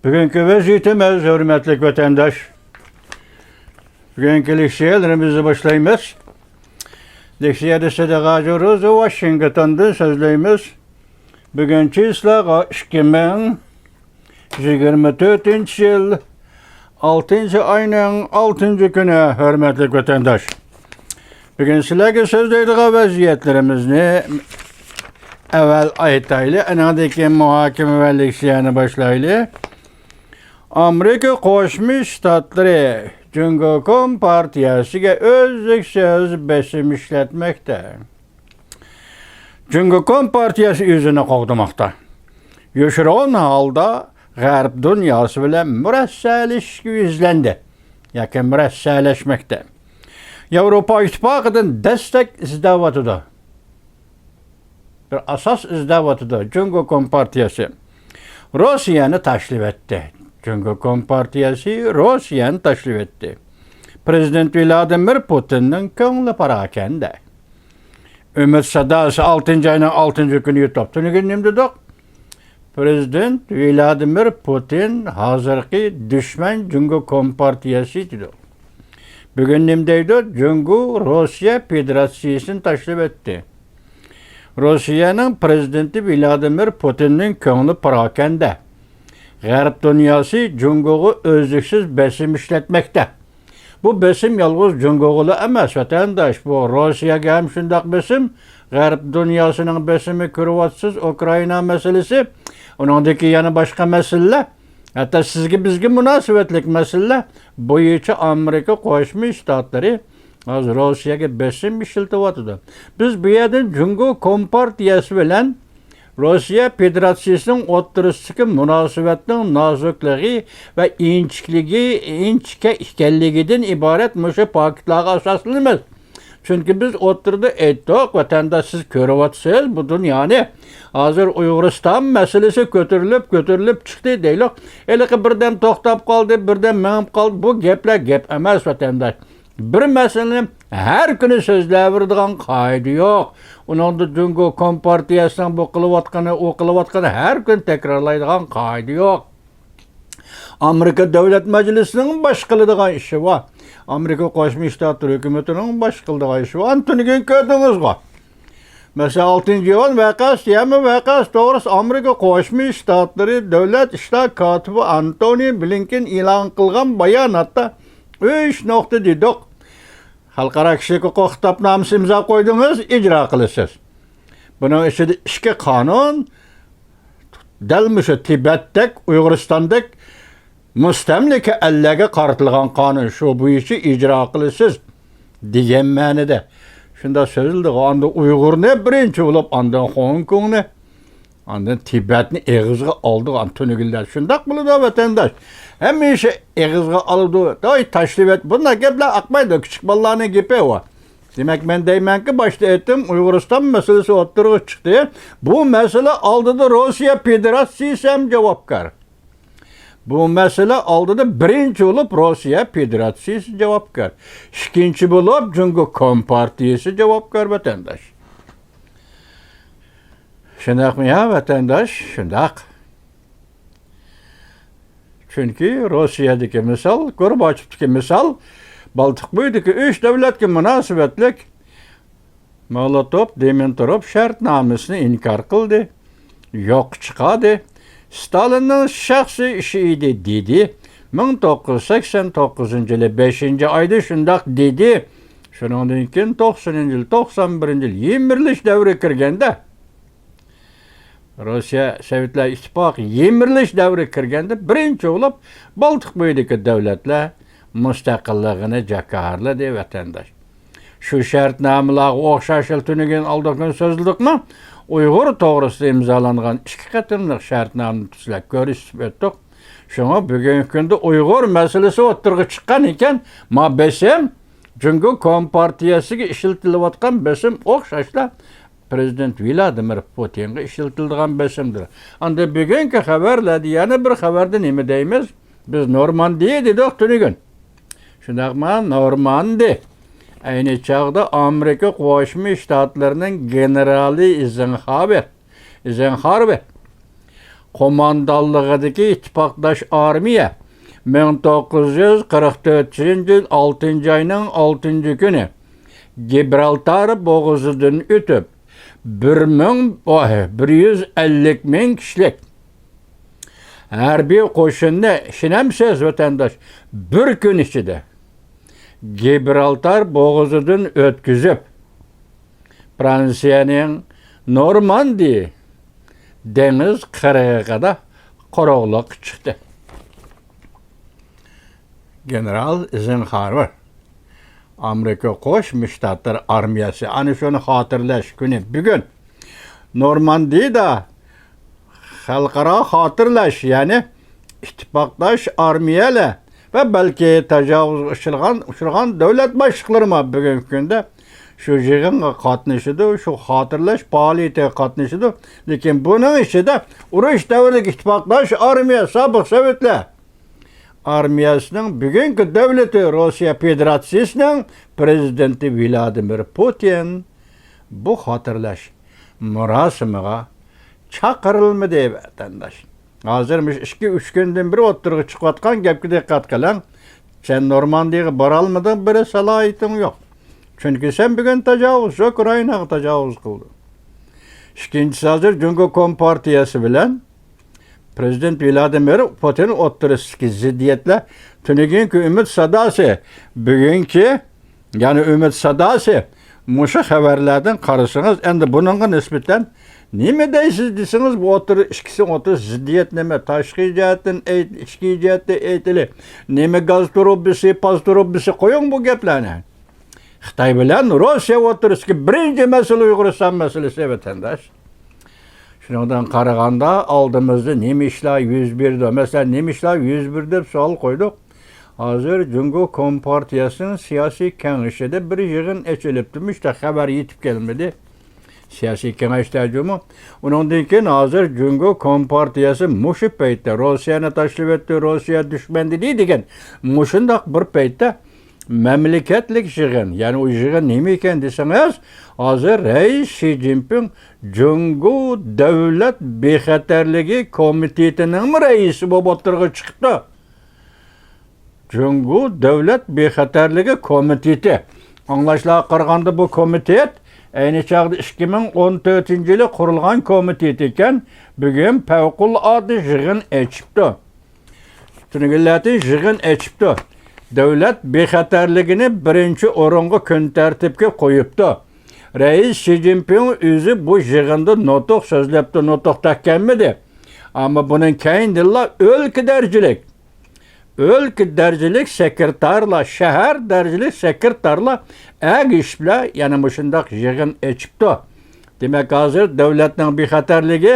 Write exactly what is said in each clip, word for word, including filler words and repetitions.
بۈگۈنكى ۋەزىيىتىمىز، ھۆرمەتلىك ۋەتەنداش. بۈگۈنكى لېكسىيەلىرىمىزنى باشلايمىز. لېكسىيەدە سىدىق ھاجى روزى ۋاشىنگتوندىن سۆزلەيمىز. بۈگۈن چىسلاغا ئىككى مىڭ يىگىرمە تۆتىنچى يىل، ئالتىنچى ئاينىڭ ئالتىنچى كۈنى، ھۆرمەتلىك ۋەتەنداش. بۈگۈن سىلەرگە سۆزلەيدىغان ۋەزىيەتلىرىمىزنى ئەۋۋەل ئېيتايلى، ئانىڭدىن كېيىن مۇھاكىمە ۋە لېكسىيەنى باشلايلى. ئامېرىكا قوشما شتاتلىرى جۇڭگو كومپارتىيەسىگە ئۈزلۈكسىز بېسىم ئىشلەتمەكتە. جۇڭگو كومپارتىيەسى ئۆزىنى قوغدىماقتا. يوشۇرۇن ھالدا غەرب دۇنياسى بىلەن مۇرەسسەلىشىشكە يۈزلەندى ياكى مۇرەسسەلەشمەكتە. ياۋروپا ئىتتىپاقىدىن دەستەك ئىزدەۋاتىدۇ. بىر ئاساس ئىزدەۋاتىدۇ جۇڭگو كومپارتىيەسى. روسىيەنى تاشلىۋەتتى. جۇڭگو كومپارتىيەسى روسىيەنى تاشلىۋەتتى. پىرېزىدېنت ۋلادىمىر پۇتىننىڭ كۆڭلى پاراكەندە. ئۈمىد ساداسى ئالتىنچى ئاينىڭ ئالتىنچى كۈنى يۇتۇپ. تۈنۈگۈن نېمە دېدۇق؟ پىرېزىدېنت ۋلادىمىر پۇتىن ھازىرقى دۈشمەن جۇڭگو كومپارتىيەسى دېدۇق. بۈگۈن نېمە دەيدۇ؟ جۇڭگو روسىيە فېدېراتسىيىسىنى تاشلىۋەتتى. روسىيەنىڭ پىرېزىدېنتى ۋلادىمىر پۇتىننىڭ كۆڭلى پاراكەندە. غەرب دۇنياسى جۇڭگوغا ئۈزلۈكسىز بېسىم ئىشلەتمەكتە. بۇ بېسىم يالغۇز جۇڭگوغىلا ئەمەس، ۋەتەنداش، بۇ روسىيەگە ھەم شۇنداق بېسىم، غەرب دۇنياسىنىڭ بېسىمى، كۆرۈۋاتىسىز، ئۇكرائىنا مەسىلىسى، ئۇنىڭدىكى يەنە باشقا مەسىلىلەر، ھەتتا سىزگە، بىزگە مۇناسىۋەتلىك مەسىلىلەر بويىچە ئامېرىكا قوشما شتاتلىرى ھازىر روسىيەگە بېسىم ئىشلىتىۋاتىدۇ. بىز بۇ يەردىن جۇڭگو كومپارتىيەسى بىلەن روسىيە فېدېراتسىيىسىنىڭ ئوتتۇرىسىدىكى مۇناسىۋەتنىڭ نازۇكلۇقى ۋە ئىنچىكىلىكى، ئىنچىكە ئىكەنلىكىدىن ئىبارەت مۇشۇ پاكىتلارغا ئاساسلىنىمىز. چۈنكى بىز ئوتتۇرىدا ئېيتتۇق، ۋەتەنداش، سىز كۆرۈۋاتىسىز بۇ دۇنيانى. ھازىر ئۇيغۇرىستان مەسىلىسى كۆتۈرۈلۈپ، كۆتۈرۈلۈپ چىقتى دەيلۇق. ھېلىقى بىردەم توختاپ قالدى، بىردەم مېڭىپ قالدى. بۇ گەپلەر گەپ ئەمەس، ۋەتەنداش. بىر مەسىلىنى ھەر كۈنى سۆزلەۋېرىدىغان قائىدە يوق. ئۇنىڭدا جۇڭگو كومپارتىيەسىنىڭ بۇ قىلىۋاتقىنى، ئۇ قىلىۋاتقىنى ھەر كۈنى تەكرارلايدىغان قائىدە يوق. ئامېرىكا دۆلەت مەجلىسىنىڭ باش قىلىدىغان ئىشى بار. ئامېرىكا قوشما شتاتلىرى ھۆكۈمىتىنىڭ باش قىلىدىغان ئىشى بار. ئانى تۈنۈگۈن كۆردىڭىزغۇ. مەسىلەن، ئالتىنچى يىل ۋەقەسى، يەمەن ۋەقەسى توغرىسىدا ئامېرىكا قوشما شتاتلىرى دۆلەت ئىشلار كاتىپى ئانتونى بلىنكېن ئېلان قىلغان باياناتتا ئۈچ نۇقتا دېدۇق. خەلقئارا كىشىلىك ھوقۇق خىتابنامىسى ئىمزا قويدىڭىز، ئىجرا قىلىسىز. بۇنىڭ ئىچىدە ئىككى قانۇن، دەل مۇشۇ تىبەتتەك، ئۇيغۇرىستاندەك مۇستەملىكە ئەللەرگە قارىتىلغان قانۇن، شۇ بويىچە ئىجرا قىلىسىز دېگەن مەنىدە. شۇنداق سۆزلىدىغۇ، ئاندىن ئۇيغۇرنى بىرىنچى بولۇپ، ئاندىن خوڭكوڭنى، ئاندىن تىبەتنى ئېغىزغا ئالدىغان تۈنۈگۈنلەر. شۇنداق بولىدۇ، ۋەتەنداش. ھەمىشە ئېغىزغا ئالىدۇ، داي تاشلىۋەت. بۇنداق گەپلەر ئاقمايدۇ، كىچىك بالىلارنىڭ گېپى ئۇ. دېمەك، مەن دەيمەنكى، باشتا ئېيتتىم، ئۇيغۇرىستان مەسىلىسى ئوتتۇرىغا چىقتى. بۇ مەسىلە ئالدىدا روسىيە فېدېراتسىيىسى ھەم جاۋابكار. بۇ مەسىلە ئالدىدا بىرىنچى بولۇپ روسىيە فېدېراتسىيىسى جاۋابكار. ئىككىنچى بولۇپ جۇڭگو كومپارتىيىسى جاۋابكار، ۋەتەنداش. شۇنداقمۇ يا، ۋەتەنداش؟ شۇنداق. چۈنكى روسىيەدىكى مىسال، گورباچېۋتىكى مىسال، بالتىق بويىدىكى ئۈچ دۆلەتكە مۇناسىۋەتلىك مولوتوف دىمىتروف شەرتنامىسىنى ئىنكار قىلدى، يوققا چىقاردى. ستالىننىڭ شەخسىي ئىشى ئىدى، دېدى. مىڭ توققۇز يۈز سەكسەن توققۇزىنچى يىلى بەشىنچى ئايدا شۇنداق دېدى. شۇنىڭدىن كېيىن توقسىنىنچى يىل، توقسان بىرىنچى يىل يىمىرىلىش دەۋرى كىرگەندە، روسىيە، سوۋېتلار ئىتتىپاقى يىمىرىلىش دەۋرىگە كىرگەندە، بىرىنچى بولۇپ بالتىق بويىدىكى دۆلەتلەر مۇستەقىللىقىنى جاكارلىدى، ۋەتەنداش. شۇ شەرتنامىلارغا ئوخشاش، تۈنۈگۈن ئالدىنقى كۈن سۆزلىدۇقمۇ؟ ئۇيغۇر توغرىسىدا ئىمزالانغان ئىككى قېتىملىق شەرتنامىنى سىلەر كۆرۈشۈپ ئۆتتۇق. شۇڭا بۈگۈنكى كۈندە ئۇيغۇر مەسىلىسى ئوتتۇرىغا چىققان ئىكەن، ما بېسىم، جۇڭگو كومپارتىيەسىگە ئىشلىتىلىۋاتقان بېسىم ئوخشاشلا پىرېزىدېنت ۋلادىمىر پۇتىنغا ئىشلىتىلىدىغان بېسىمدۇر. ئاندىن بۈگۈنكى خەۋەرلەردە يەنە بىر خەۋەردە نېمە دەيمىز؟ بىز نورماندىيە دېدۇق تۈنۈگۈن. شۇنداقمۇ؟ نورماندى. ئەينى چاغدا ئامېرىكا قوشما شتاتلىرىنىڭ گېنېرالى ئېيزېنخاۋېر، ئېيزېنخاۋېر قوماندانلىقىدىكى ئىتتىپاقداش ئارمىيە مىڭ توققۇز يۈز قىرىق تۆتىنچى يىل ئالتىنچى ئاينىڭ ئالتىنچى كۈنى گىبرالتار بوغۇزىدىن ئۆتۈپ، بىر مىڭ، بىر يۈز ئەللىك مىڭ كىشىلىك ھەربىي قوشۇننى، ئىشىنەمسىز، ۋەتەنداش، بىر كۈن ئىچىدە گىبرالتار بوغۇزىدىن ئۆتكۈزۈپ، فرانسىيەنىڭ نورماندىيە دېڭىز قىرغىقىدا قۇرۇقلۇققا چىقتى. گېنېرال ئېيزېنخاۋېر، ئامېرىكا قوشما شتاتلىرى ئارمىيەسى، ئەنە شۇنى خاتىرىلەش كۈنى بۈگۈن. نورماندىيىدا خەلقئارا خاتىرىلەش، يەنى ئىتتىپاقداش ئارمىيەلەر ۋە بەلكى تاجاۋۇزغا ئۇچرىغان، ئۇچرىغان دۆلەت باشلىقلىرىمۇ بۈگۈنكى كۈندە شۇ يىغىنغا قاتنىشىدۇ، شۇ خاتىرىلەش پائالىيىتىگە قاتنىشىدۇ. لېكىن بۇنىڭ ئىچىدە ئۇرۇش دەۋرىدىكى ئىتتىپاقداش ئارمىيە، سابىق سوۋېتلار ئارمىيەسىنىڭ بۈگۈنكى دۆلىتى روسىيە فېدېراتسىيىسىنىڭ پىرېزىدېنتى ۋلادىمىر پۇتىن بۇ خاتىرىلەش مۇراسىمىغا چاقىرىلمىدى، ۋەتەنداش. ھازىر مۇشۇ ئىككى، ئۈچ كۈندىن بېرى ئوتتۇرىغا چىقىۋاتقان گەپكە دىققەت قىلىڭ. سەن نورماندىيىغا بارالمىدىڭ، بېرىش سالاھىيىتىڭ يوق. چۈنكى سەن بۈگۈن تاجاۋۇزچى، ئۇكرائىناغا تاجاۋۇز قىلدىڭ. ئىككىنچىسى، ھازىر جۇڭگو كومپارتىيەسى بىلەن پىرېزىدېنت ۋلادىمىر پۇتىن ئوتتۇرىسىدىكى زىددىيەتلەر تۈنۈگۈنكى ئۈمىد ساداسى، بۈگۈنكى، يەنى ئۈمىد ساداسى، مۇشۇ خەۋەرلەردىن قارىسىڭىز، ئەمدى بۇنىڭغا نىسبەتەن نېمە دەيسىز دېسىڭىز، بۇ ئوتتۇرا، ئىككىسى ئوتتۇرا زىددىيەت نېمە؟ تاشقى جەھەتتىن ئېيت-، ئىچكى جەھەتتىن ئېيتىلى، نېمە گاز تۇرۇبىسى، پاز تۇرۇبىسى، قويۇڭ بۇ گەپلەرنى. خىتاي بىلەن روسىيە ئوتتۇرىسىدىكى بىرىنچى مەسىلە ئۇيغۇرىستان مەسىلىسى، ۋەتەنداش. شۇنىڭدىن قارىغاندا، ئالدىمىزدا نېمە ئىشلار يۈز بېرىدۇ؟ مەسىلەن، نېمە ئىشلار يۈز بېرىدۇ دەپ سوئال قويدۇق. ھازىر جۇڭگو كومپارتىيەسىنىڭ سىياسىي كېڭىشىدە بىر يىغىن ئېچىلىپتۇ، مۇشۇنداق خەۋەر يېتىپ كەلمىدى. سىياسىي كېڭەشتە جۇمۇ. ئۇنىڭدىن كېيىن ھازىر جۇڭگو كومپارتىيەسى مۇشۇ پەيتتە روسىيەنى تاشلىۋەتتى، روسىيە دۈشمەن دېدى دېگەن مۇشۇنداق بىر پەيتتە مەملىكەتلىك يىغىن، يەنى ئۇ يىغىن نېمە ئىكەن دېسىڭىز، ھازىر رەئىس شى جىنپىڭ جۇڭگو دۆلەت بىخەتەرلىكى كومىتېتىنىڭمۇ رەئىسى بولۇپ ئوتتۇرىغا چىقىپتۇ. جۇڭگو دۆلەت بىخەتەرلىكى كومىتېتى. ئاڭلاشلارغا قارىغاندا، بۇ كومىتېت ئەينى چاغدا ئىككى مىڭ ئون تۆتىنچى يىلى قۇرۇلغان كومىتېت ئىكەن، بۈگۈن پەۋقۇلئاددە يىغىن ئېچىپتۇ. تۈنۈگۈنلەردىن يىغىن ئېچىپتۇ. دۆلەت بىخەتەرلىكىنى بىرىنچى ئورۇنغا كۈن تەرتىپكە قويۇپتۇ. رەئىس شى جىنپىڭ ئۆزى بۇ يىغىندا نۇتۇق سۆزلەپتۇ، نۇتۇق تەككەنمىدى. ئەمما بۇنىڭ كەينىدىنلا ئۆلكە دەرىجىلىك، ئۆلكە دەرىجىلىك سېكرېتارلار، شەھەر دەرىجىلىك سېكرېتارلار ئەگىشىپلا يەنە مۇشۇنداق يىغىن ئېچىپتۇ. دېمەك، ھازىر دۆلەتنىڭ بىخەتەرلىكى،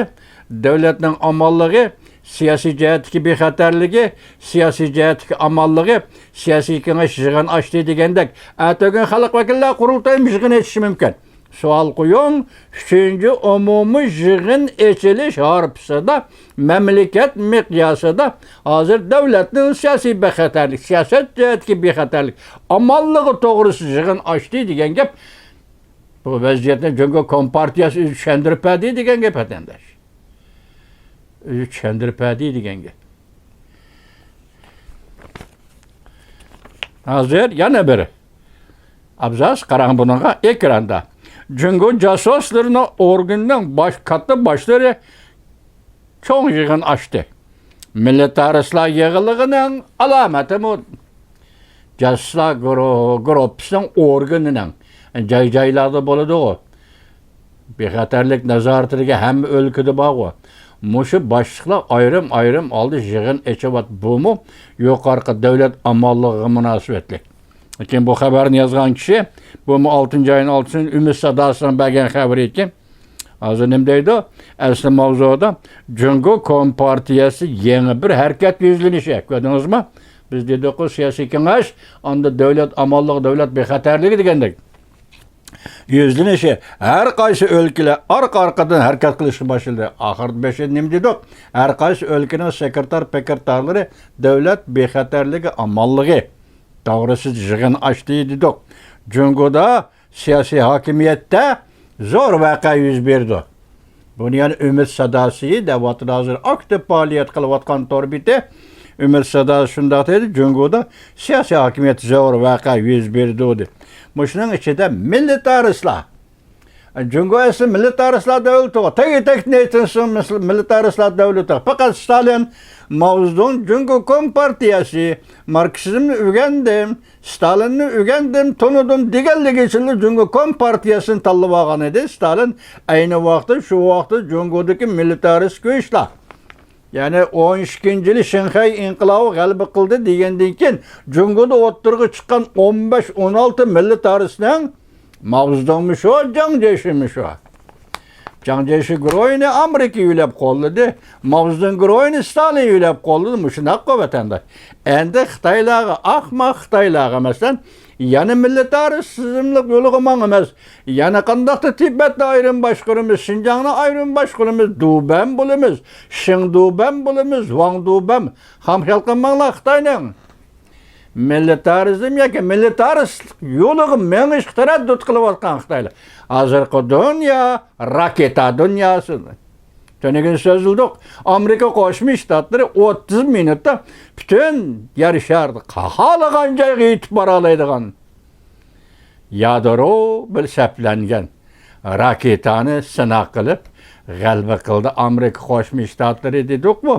دۆلەتنىڭ ئامانلىقى، سىياسىي جەھەتتىكى بىخەتەرلىكى، سىياسىي جەھەتتىكى ئامانلىقى، سىياسىي كېڭەش يىغىن ئاچتى دېگەندەك، ئەتىگۈن خەلق ۋەكىللەر قۇرۇلتىيىمۇ يىغىن ئېچىشى مۇمكىن. سوئال قويۇڭ، ئۈچىنچى ئومۇمىي يىغىن ئېچىلىش ھارپىسىدا مەملىكەت مىقياسىدا ھازىر دۆلەتنىڭ سىياسىي بىخەتەرلىك، سىياسەت جەھەتتىكى بىخەتەرلىك، ئامانلىقى توغرىسىدا يىغىن ئاچتى دېگەن گەپ، بۇ ۋەزىيەتنى جۇڭگو كومپارتىيەسى ئۆزى چۈشەندۈرۈپ بەردى دېگەن گەپ، ۋەتەنداش. ئۆزى چۈشەندۈرۈپ بەردى دېگەن گەپ. ھازىر يەنە بىر ئابزاس قاراڭ بۇنىڭغا ئېكراندا. جۇڭگو جاسۇسلىرىنىڭ ئورگىنىنىڭ باش، كاتتا باشلىرى چوڭ يىغىن ئاچتى. مىلىتارىستلار يىغىنلىقىنىڭ ئالامىتىمۇ جاسۇسلار گۇرۇ-، گۇرۇپپىسىنىڭ ئورگىنىنىڭ جاي-جايلاردا بولىدىغۇ. بىخەتەرلىك نازارىتىدىكى ھەممە ئۆلكىدە بارغۇ. مۇشۇ باشلىقلار ئايرىم-ئايرىم ھالدا يىغىن ئېچىۋات، بۇمۇ يۇقىرىقى دۆلەت ئامانلىقىغا مۇناسىۋەتلىك. لېكىن بۇ خەۋەرنى يازغان كىشى، بۇمۇ ئالتىنچى ئاينىڭ ئالتىسى ئۈمىد ساداسىنىڭ بەرگەن خەۋىرى ئىكەن. ھازىر نېمە دەيدۇ؟ ئەسلى ماۋزۇدا جۇڭگو كومپارتىيەسى يېڭى بىر ھەرىكەت يۈزلىنىشى. كۆردىڭىزمۇ؟ بىز دېدۇققۇ، سىياسىي كېڭەش، ئاندا دۆلەت ئامانلىقى، دۆلەت بىخەتەرلىكى دېگەندەك. يۈزلىنىشى، ھەر قايسى ئۆلكىلەر ئارقا-ئارقىدىن ھەرىكەت قىلىشقا باشلىدى. ئاخىرىدا بېشىدا نېمە دېدۇق؟ ھەر قايسى ئۆلكىنىڭ سېكرېتار، پېكرېتارلىرى دۆلەت بىخەتەرلىكى، ئامانلىقى توغرىسىدا يىغىن ئاچتى دېدۇق. جۇڭگودا سىياسىي ھاكىمىيەتتە زور ۋەقە يۈز بېرىدۇ. بۇنى يەنە ئۈمىد ساداسى دەۋاتىدۇ، ھازىر ئاكتىپ پائالىيەت قىلىۋاتقان تور بېتى. ئۈمىد ساداسى شۇنداق دېدى، جۇڭگودا سىياسىي ھاكىمىيەت زور ۋەقە يۈز بېرىدۇ دېدى. مۇشۇنىڭ ئىچىدە مىللىتارىستلار، جۇڭگو ئەسلى مىللىتارىستلار دۆلىتىغۇ، تەگى تەكتىنى ئېيتسۇن، مىللىتارىستلار دۆلىتىغۇ. پەقەت ستالىن، ماۋزېدۇڭ جۇڭگو كومپارتىيەسى، ماركسىزمنى ئۆگەندىم، ستالىننى ئۆگەندىم، تونۇدۇم دېگەنلىكى ئۈچۈنلا جۇڭگو كومپارتىيەسىنى تاللىۋالغان ئىدى. ستالىن ئەينى ۋاقىتتا، شۇ ۋاقىتتا جۇڭگودىكى مىللىتارىست كۈچلەر، يەنى ئون ئىككىنچى يىلى شىنخەي ئىنقىلابى غەلىبە قىلدى دېگەندىن كېيىن، جۇڭگودا ئوتتۇرىغا چىققان ئون بەش، ئون ئالتە مىللىتارىستنىڭ، ماۋزېدۇڭمۇ شۇ، جاڭ جيېشىمۇ شۇ. جاڭ جيېشى گۇرۇھىنى ئامېرىكا يۆلەپ قوللىدى، ماۋزېدۇڭ گۇرۇھىنى ستالىن يۆلەپ قوللىدى. مۇشۇنداققۇ ۋەتەنداش. ئەندى خىتايلارغا، ئاخماق خىتايلارغا، مەسىلەن، يەنە مىللىتارىستىزملىق يولىغا ماڭىمىز، يەنە قانداقتۇر تىبەتنى ئايرىم باشقۇرىمىز، شىنجاڭنى ئايرىم باشقۇرىمىز، دۇبەن بولىمىز، شىڭدۇبەن بولىمىز، ۋاڭدۇبەن. خام خىيال قىلماڭلار خىتاينىڭ. مىللىتارىزم ياكى مىللىتارىستلىق يولىغا مېڭىشقا تەرەددۇت قىلىۋاتقان خىتايلار. ھازىرقى دۇنيا راكېتا دۇنياسى. تۈنۈگۈن سۆزلىدۇق. ئامېرىكا قوشما شتاتلىرى ئوتتۇز مىنۇتتا پۈتۈن يەر شارىدا خالىغان جايغا يېتىپ بارالايدىغان يادرو بىلەن سەپلەنگەن راكېتانى سىناق قىلىپ، غەلىبە قىلدى ئامېرىكا قوشما شتاتلىرى دېدۇقمۇ؟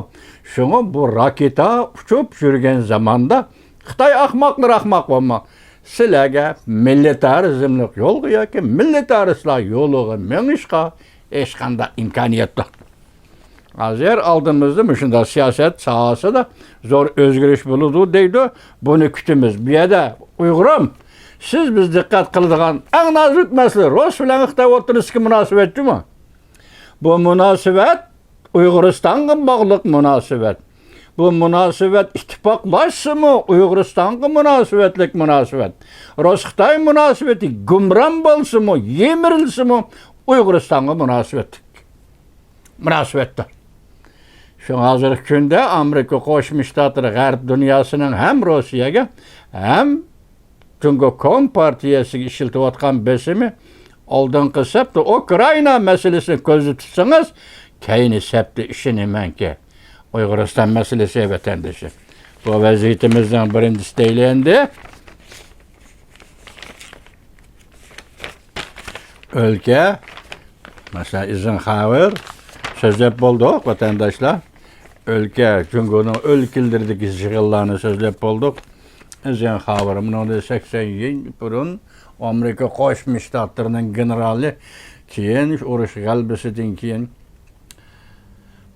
شۇڭا بۇ راكېتا ئۇچۇپ يۈرگەن زاماندا خىتاي ئاخماقلىرى ئاخماق بولما. سىلەرگە مىللىتارىزملىق يولغا ياكى مىللىتارىستلار يولىغا مېڭىشقا ھېچقانداق ئىمكانىيەت يوق. ھازىر ئالدىمىزدا مۇشۇنداق سىياسەت ساھەسىدە زور ئۆزگىرىش بولىدۇ دەيدۇ. بۇنى كۈتىمىز. بۇ يەردە ئۇيغۇرۇم، سىز بىز دىققەت قىلىدىغان ئەڭ نازۇك مەسىلە رۇس بىلەن خىتاي ئوتتۇرىسىدىكى مۇناسىۋەت جۇمۇ. بۇ مۇناسىۋەت ئۇيغۇرىستانغا باغلىق مۇناسىۋەت. بۇ مۇناسىۋەت ئىتتىپاقلاشسىمۇ ئۇيغۇرىستانغا مۇناسىۋەتلىك مۇناسىۋەت. رۇس خىتاي مۇناسىۋىتى گۇمران بولسىمۇ، يىمىرىلسىمۇ ئۇيغۇرىستانغا مۇناسىۋەتلىك مۇناسىۋەتتۇر. شۇڭا ھازىرقى كۈندە ئامېرىكا قوشما شتاتلىرى غەرب دۇنياسىنىڭ ھەم روسىيەگە، ھەم جۇڭگو كومپارتىيەسىگە ئىشلىتىۋاتقان بېسىمى ئالدىنقى سەپتە. ئۇكرائىنا مەسىلىسىنى كۆزدە تۇتسىڭىز، كەينى سەپتە ئىشىنىمەنكى، ئۇيغۇرىستان مەسىلىسى ۋەتەندىشى. بۇ ۋەزىيىتىمىزنىڭ بىرىنچىسى دەيلى ئەمدى. ئۆلكە، مەسىلەن، ئېيزېنخاۋېر سۆزلەپ بولدۇق، ۋەتەنداشلار. ئۆلكە، جۇڭگونىڭ ئۆلكىلىرىدىكى يىغىنلارنى سۆزلەپ بولدۇق. ئېيزېنخاۋېر، مۇنىڭدىن سەكسەن يىل بۇرۇن ئامېرىكا قوشما شتاتلىرىنىڭ گېنېرالى، كېيىن ئۇرۇش غەلىبىسىدىن كېيىن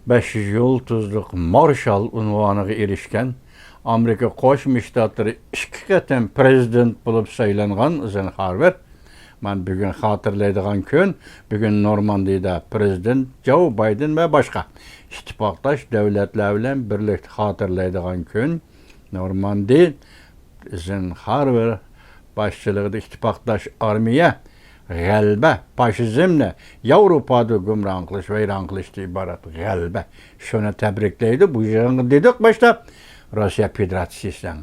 بەش يۇلتۇزلۇق مارشال ئۇنۋانىغا ئېرىشكەن، ئامېرىكا قوشما شتاتلىرى ئىككى قېتىم پىرېزىدېنت بولۇپ سايلانغان ئېيزېنخاۋېر. مانا بۈگۈن خاتىرىلەيدىغان كۈن، بۈگۈن نورماندىيىدا پىرېزىدېنت جو بايدېن ۋە باشقا ئىتتىپاقداش دۆلەتلەر بىلەن بىرلىكتە خاتىرىلەيدىغان كۈن. نورماندىي ئېيزېنخاۋېر باشچىلىقىدا ئىتتىپاقداش ئارمىيە غەلىبە، فاشىزمنى ياۋروپادا گۇمران قىلىش، ۋەيران قىلىشتىن ئىبارەت غەلىبە. شۇنى تەبرىكلەيدۇ. بۇ يىغىنغا دېدۇق باشتا، روسىيە فېدېراتسىيىسىنىڭ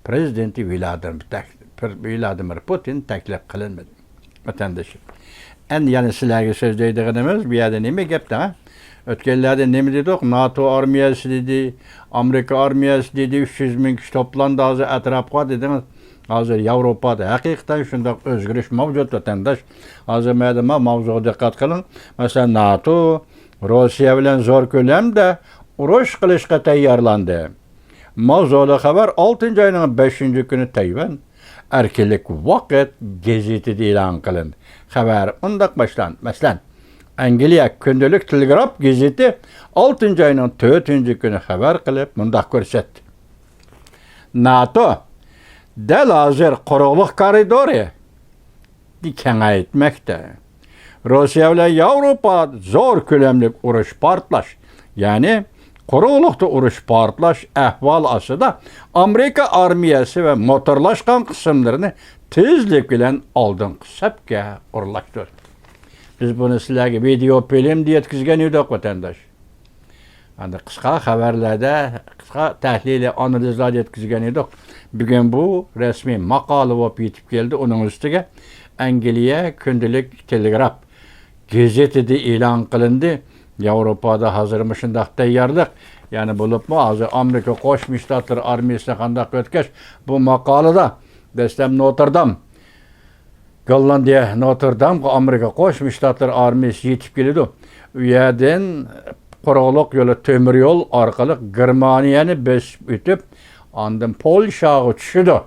پىرېزىدېنتى ۋلادىمىر تەك-، ۋلادىمىر پۇتىن تەكلىپ قىلىنمىدى. ۋەتەندىشىم. ئەمدى يەنە سىلەرگە سۆزلەيدىغىنىمىز، بۇ يەردە نېمە گەپ دەڭ؟ ئۆتكەنلەردە نېمە دېدۇق؟ ناتو ئارمىيەسى دېدى، ئامېرىكا ئارمىيەسى دېدى، ئۈچ يۈز مىڭ كىشى توپلاندى ھازىر ئەتراپقا دېدىڭىز. ھازىر ياۋروپادا ھەقىقەتەن شۇنداق ئۆزگىرىش مەۋجۇت، ۋەتەنداش. ھازىر مەدە ما-، ماۋزۇغا دىققەت قىلىڭ. مەسىلەن، ناتو روسىيە بىلەن زور كۆلەمدە ئۇرۇش قىلىشقا تەييارلاندى. ماۋزۇلۇق خەۋەر، ئالتىنچى ئاينىڭ بەشىنچى كۈنى تەيۋەن ئەركىنلىك ۋاقىت گېزىتىدە ئېلان قىلىندى. خەۋەر مۇنداق باشلاندى. مەسىلەن، ئەنگلىيە كۈندىلىك تېلېگراف گېزىتى ئالتىنچى ئاينىڭ تۆتىنچى كۈنى خەۋەر قىلىپ، مۇنداق كۆرسەتتى: ناتو دەل ھازىر قۇرۇقلۇق كارىدورى كېڭەيتمەكتە. روسىيە بىلەن ياۋروپا زور كۆلەملىك ئۇرۇش پارتلاش، يەنى قۇرۇقلۇقتا ئۇرۇش پارتلاش ئەھۋالى ئاستىدا ئامېرىكا ئارمىيەسى ۋە موتورلاشقان قىسىملىرىنى تېزلىك بىلەن ئالدىنقى سەپكە ئورۇنلاشتۇردى. بىز بۇنى سىلەرگە ۋىدېئو فىلىمدا يەتكۈزگەن ئىدۇق، ۋەتەنداش. ئەمدى قىسقا خەۋەرلەردە، قىسقا تەھلىلىي ئانالىزلاردا يەتكۈزگەن ئىدۇق. بۈگۈن بۇ رەسمىي ماقالە بولۇپ يېتىپ كەلدى. ئۇنىڭ ئۈستىگە ئەنگلىيە كۈندىلىك تېلېگراف گېزىتىدە ئېلان قىلىندى. ياۋروپادا ھازىر مۇشۇنداق تەييارلىق. يەنى بولۇپمۇ ھازىر ئامېرىكا قوشما شتاتلىرى ئارمىيىسىنى قانداق ئۆتكەش، بۇ ماقالىدا دەسلەپ نوتردام، گوللاندىيە نوتردامغا ئامېرىكا قوشما شتاتلىرى ئارمىيىسى يېتىپ كېلىدۇ. ئۇ يەردىن قۇرۇقلۇق يولى، تۆمۈر يول ئارقىلىق گېرمانىيەنى بېسىپ ئۆتۈپ، ئاندىن پولشاغا چۈشىدۇ.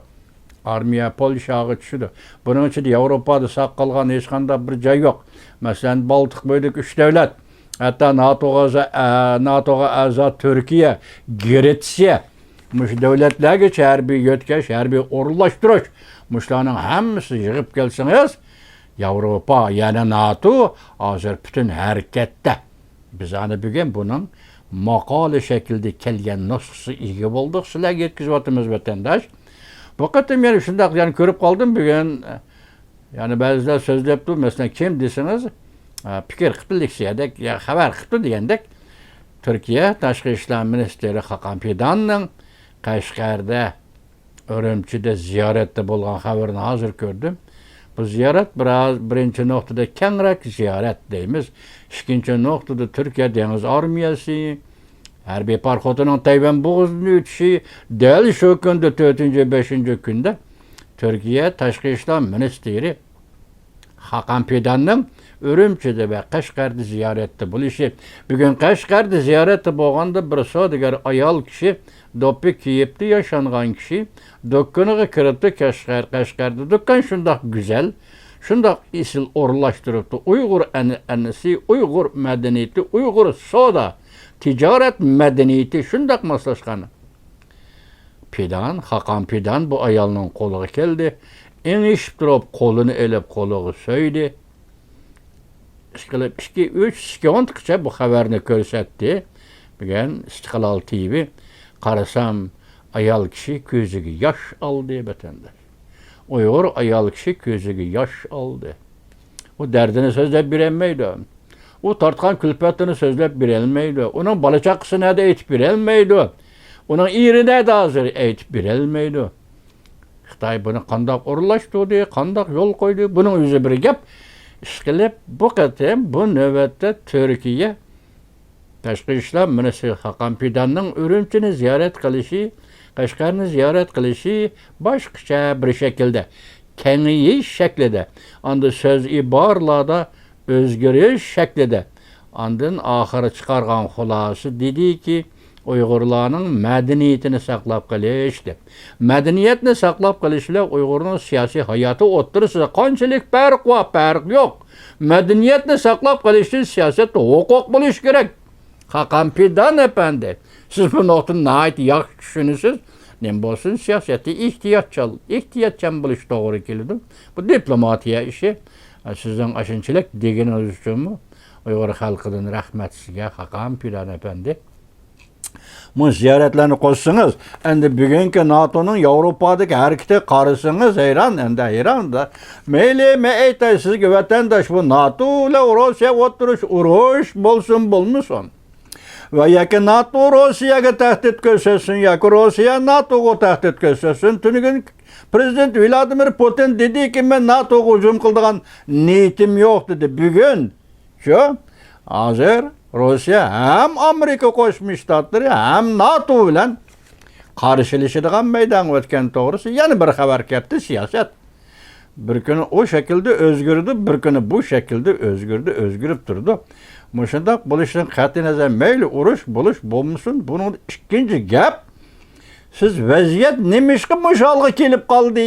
ئارمىيە پولشاغا چۈشىدۇ. بۇنىڭ ئىچىدە ياۋروپادا ساق قالغان ھېچقانداق بىر جاي يوق. مەسىلەن، بالتىق بويىدىكى ئۈچ دۆلەت، ھەتتا ناتوغا ئەزا، ئە، ناتوغا ئەزا تۈركىيە، گرېتسىيە، مۇشۇ دۆلەتلەرگىچە ھەربىي يۆتكەش، ھەربىي ئورۇنلاشتۇرۇش، مۇشۇلارنىڭ ھەممىسى يىغىپ كەلسىڭىز، ياۋروپا، يەنى ناتو ھازىر پۈتۈن ھەرىكەتتە. بىز ئەنە بۈگۈن بۇنىڭ ماقالە شەكلىدە كەلگەن نۇسخىسى ئىگە بولدۇق، سىلەرگە يەتكۈزۈۋاتىمىز، ۋەتەنداش. بۇ قېتىم يەنە شۇنداق يەنە كۆرۈپ قالدىم بۈگۈن. يەنە بەزىلەر سۆزلەپتۇ، مەسىلەن، كىم دېسىڭىز، ئە، پىكىر قىپتۇ، لېكسىيەدەك، يا خەۋەر قىپتۇ دېگەندەك، تۈركىيە تاشقى ئىشلار مىنىستىرى خاقان پىداننىڭ قەشقەردە ئۈرۈمچىدە زىيارەتتە بولغان خەۋىرىنى ھازىر كۆردۈم. بۇ زىيارەت بىراز، بىرىنچى نۇقتىدا كەڭرەك زىيارەت دەيمىز. ئىككىنچى نۇقتىدا تۈركىيە دېڭىز ئارمىيەسى ھەربىي پاراخوتىنىڭ تەيۋەن بوغۇزىدىن ئۆتۈشى، دەل شۇ كۈندە، تۆتىنچى، بەشىنچى كۈندە تۈركىيە تاشقى ئىشلار مىنىستىرى خاقان پىداننىڭ ئۈرۈمچىدە ۋە قەشقەردە زىيارەتتە بولۇشى. بۈگۈن قەشقەردە زىيارەتتە بولغاندا بىر سودىگەر ئايال كىشى دوپپا كىيىپتۇ، ياشانغان كىشى، دۇكىنىغا كىرىپتۇ، قەشقەر، قەشقەردە دۇكان شۇنداق گۈزەل، شۇنداق ئېسىل ئورۇنلاشتۇرۇپتۇ. ئۇيغۇر ئەنئەنىسى، ئۇيغۇر مەدەنىيىتى، ئۇيغۇر سودا، تىجارەت مەدەنىيىتى شۇنداق ماسلاشقان. پىدان، خاقان پىدان بۇ ئايالنىڭ قولىغا كەلدى. ئېڭىشىپ تۇرۇپ قولىنى ئېلىپ قولىغا سۆيدى. ئىشقىلىپ ئىككى، ئۈچ سېكۇنتقىچە بۇ خەۋەرنى كۆرسەتتى. بۈگۈن ئىستىقلال تىۋى. قارىسام، ئايال كىشى كۆزىگە ياش ئالدى، ۋەتەنداش. ئۇيغۇر ئايال كىشى كۆزىگە ياش ئالدى. ئۇ دەردىنى سۆزلەپ بېرەلمەيدۇ. ئۇ تارتقان كۈلپەتلىرىنى سۆزلەپ بېرەلمەيدۇ. ئۇنىڭ بالا چاقىسى نەدە ئېيتىپ بېرەلمەيدۇ. ئۇنىڭ ئېرى نەدە ھازىر ئېيتىپ بېرەلمەيدۇ. خىتاي بۇنى قانداق ئورۇنلاشتۇردى، قانداق يول قويدى، بۇنىڭ ئۆزى بىر گەپ. ئىشقىلىپ، بۇ قېتىم، بۇ نۆۋەتتە تۈركىيە تاشقى ئىشلار مىنىستىرى خاقان پىداننىڭ ئۈرۈمچىنى زىيارەت قىلىشى، قەشقەرنى زىيارەت قىلىشى باشقىچە بىر شەكىلدە، كېڭىيىش شەكلىدە، ئاندىن سۆز ئىبارىلەردە ئۆزگىرىش شەكلىدە. ئاندىن ئاخىرى چىقارغان خۇلاسە دېدىكى، ئۇيغۇرلارنىڭ مەدەنىيىتىنى ساقلاپ قېلىش دەپ. مەدەنىيەتنى ساقلاپ قېلىش بىلەن ئۇيغۇرنىڭ سىياسىي ھاياتى ئوتتۇرىسىدا قانچىلىك پەرق بار؟ پەرق يوق. مەدەنىيەتنى ساقلاپ قېلىشتىن سىياسەتتە ھوقۇق بولۇش كېرەك. خاقان پىدان ئەپەندى، سىز بۇ نۇقتىنى ناھايىتى ياخشى چۈشىنىسىز. نېمە بولسۇن، سىياسەتتە ئېھتىياتچان، ئېھتىياتچان بولۇش توغرا كېلىدۇ. بۇ دىپلوماتىيە ئىشى. سىزنىڭ ئاشۇنچىلىك دېگىنىڭىز ئۈچۈنمۇ ئۇيغۇر خەلقىدىن رەھمەت سىزگە، خاقان پىدان ئەپەندى. مۇ زىيارەتلەرنى قوشسىڭىز، ئەمدى بۈگۈنكى ناتونىڭ ياۋروپادىكى ھەرىكىتىگە قارىسىڭىز، ھەيران، ئەمدى ھەيران. مەيلى، مەن ئېيتاي سىزگە، ۋەتەنداش، بۇ ناتو بىلەن روسىيە ئوتتۇرىسى ئۇرۇش بولسۇن بولمىسۇن، ۋە ياكى ناتو روسىيەگە تەھدىت كۆرسەتسۇن ياكى روسىيە ناتوغا تەھدىت كۆرسەتسۇن، تۈنۈگۈن پىرېزىدېنت ۋلادىمىر پۇتىن دېدىكى، مەن ناتوغا ھۇجۇم قىلىدىغان نىيىتىم يوق، دېدى. بۈگۈن شۇ، ھازىر روسىيە ھەم ئامېرىكا قوشما شتاتلىرى ھەم ناتو بىلەن قارشىلىشىدىغان مەيدانغا ئۆتكەن توغرىسى يەنە بىر خەۋەر كەتتى، سىياسەت. بىر كۈنى ئۇ شەكىلدە ئۆزگىرىدۇ، بىر كۈنى بۇ شەكىلدە ئۆزگىرىدۇ، ئۆزگىرىپ تۇرىدۇ. مۇشۇنداق بولۇشىدىن قەتئىينەزەر، مەيلى ئۇرۇش بولۇش بولمىسۇن، بۇنىڭدا ئىككىنچى گەپ، سىز ۋەزىيەت نېمىشقا مۇشۇ ھالغا كېلىپ قالدى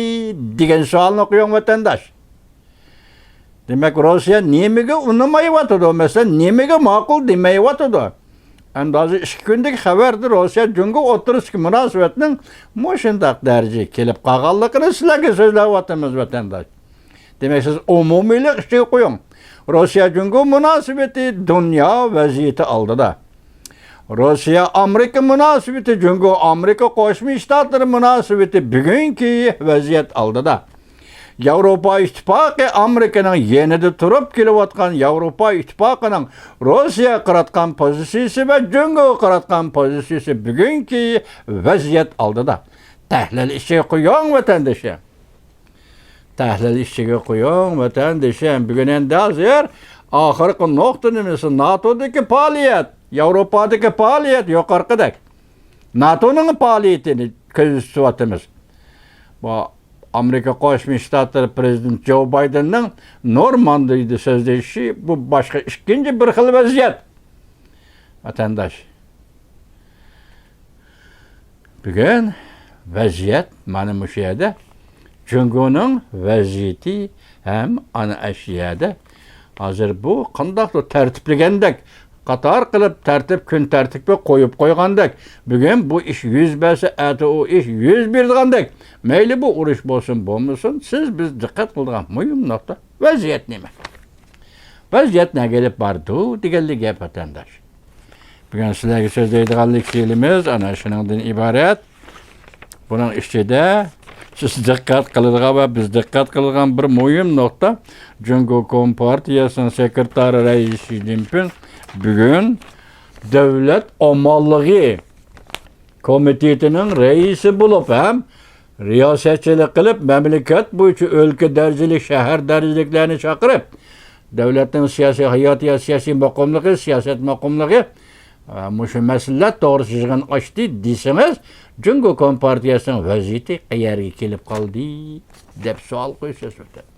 دېگەن سوئالنى قويۇڭ، ۋەتەنداش. دېمەك، روسىيە نېمىگە ئۇنىمايۋاتىدۇ؟ مەسىلەن، نېمىگە ماقۇل دېمەيۋاتىدۇ؟ ئەمدى ھازىر ئىككى كۈندىكى خەۋەردە روسىيە جۇڭگو ئوتتۇرىسىدىكى مۇناسىۋەتنىڭ مۇشۇنداق دەرىجىگە كېلىپ قالغانلىقىنى سىلەرگە سۆزلەۋاتىمىز، ۋەتەنداش. دېمەك، سىز ئومۇمىيلىق ئىچىگە قويۇڭ. روسىيە جۇڭگو مۇناسىۋىتى دۇنيا ۋەزىيىتى ئالدىدا. روسىيە ئامېرىكا مۇناسىۋىتى، جۇڭگو ئامېرىكا قوشما شتاتلىرى مۇناسىۋىتى بۈگۈنكى ۋەزىيەت ئالدىدا. ياۋروپا ئىتتىپاقى ئامېرىكىنىڭ يېنىدا تۇرۇپ كېلىۋاتقان ياۋروپا ئىتتىپاقىنىڭ روسىيەگە قاراتقان پوزىتسىيىسى ۋە جۇڭگوغا قاراتقان پوزىتسىيىسى بۈگۈنكى ۋەزىيەت ئالدىدا. تەھلىل ئىچىگە قويۇڭ، ۋەتەندىشىم. تەھلىل ئىچىگە قويۇڭ، ۋەتەندىشىم. بۈگۈن ئەمدى ھازىر ئاخىرقى نۇقتا نېمىسى؟ ناتودىكى پائالىيەت، ياۋروپادىكى پائالىيەت يۇقىرىقىدەك. ناتونىڭ پائالىيىتىنى كۆزىتىۋاتىمىز. بۇ ئامېرىكا قوشما شتاتلىرى پرېزىدېنتى جو بايدېننىڭ نورماندىيىدا سۆزلىشى، بۇ باشقا ئىككىنچى بىر خىل ۋەزىيەت. ۋەتەنداش، بۈگۈن ۋەزىيەت مانا مۇشۇ يەردە. جۇڭگونىڭ ۋەزىيىتى ھەم ئانا ئاشۇ يەردە. ھازىر بۇ قانداقتۇر تەرتىپلىگەندەك، قاتار قىلىپ تەرتىپ، كۈن تەرتىپكە قويۇپ قويغاندەك. بۈگۈن بۇ ئىش يۈز بەرسە، ئەتە ئۇ ئىش يۈز بېرىدىغاندەك. مەيلى بۇ ئۇرۇش بولسۇن، بولمىسۇن، سىز، بىز دىققەت قىلىدىغان مۇھىم نۇقتا، ۋەزىيەت نېمە؟ ۋەزىيەت نەگە ئېلىپ بارىدۇ دېگەنلىك گەپ، ۋەتەنداش. بۈگۈن سىلەرگە سۆزلەيدىغانلىك شېئىرىمىز ئانا شۇنىڭدىن ئىبارەت. بۇنىڭ ئىچىدە سىز دىققەت قىلىدىغان ۋە بىز دىققەت قىلىدىغان بىر مۇھىم نۇقتا، جۇڭگو كومپارتىيەسىنىڭ سېكرېتارى رەئىس شى جىنپىڭ بۈگۈن دۆلەت ئامانلىقى كومىتېتىنىڭ رەئىسى بولۇپ ھەم رىياسەتچىلىك قىلىپ، مەملىكەت بويىچە ئۆلكە دەرىجىلىك، شەھەر دەرىجىلىكلەرنى چاقىرىپ، دۆلەتنىڭ سىياسىي ھاياتىيەت، سىياسىي مۇقىملىقى، سىياسەت مۇقىملىقى، ئە، مۇشۇ مەسىلىلەر توغرىسىدا يىغىن ئاچتى دېسىڭىز، جۇڭگو كومپارتىيەسىنىڭ ۋەزىيىتى قەيەرگە كېلىپ قالدى دەپ سوئال قويىسىز، ۋەتەن.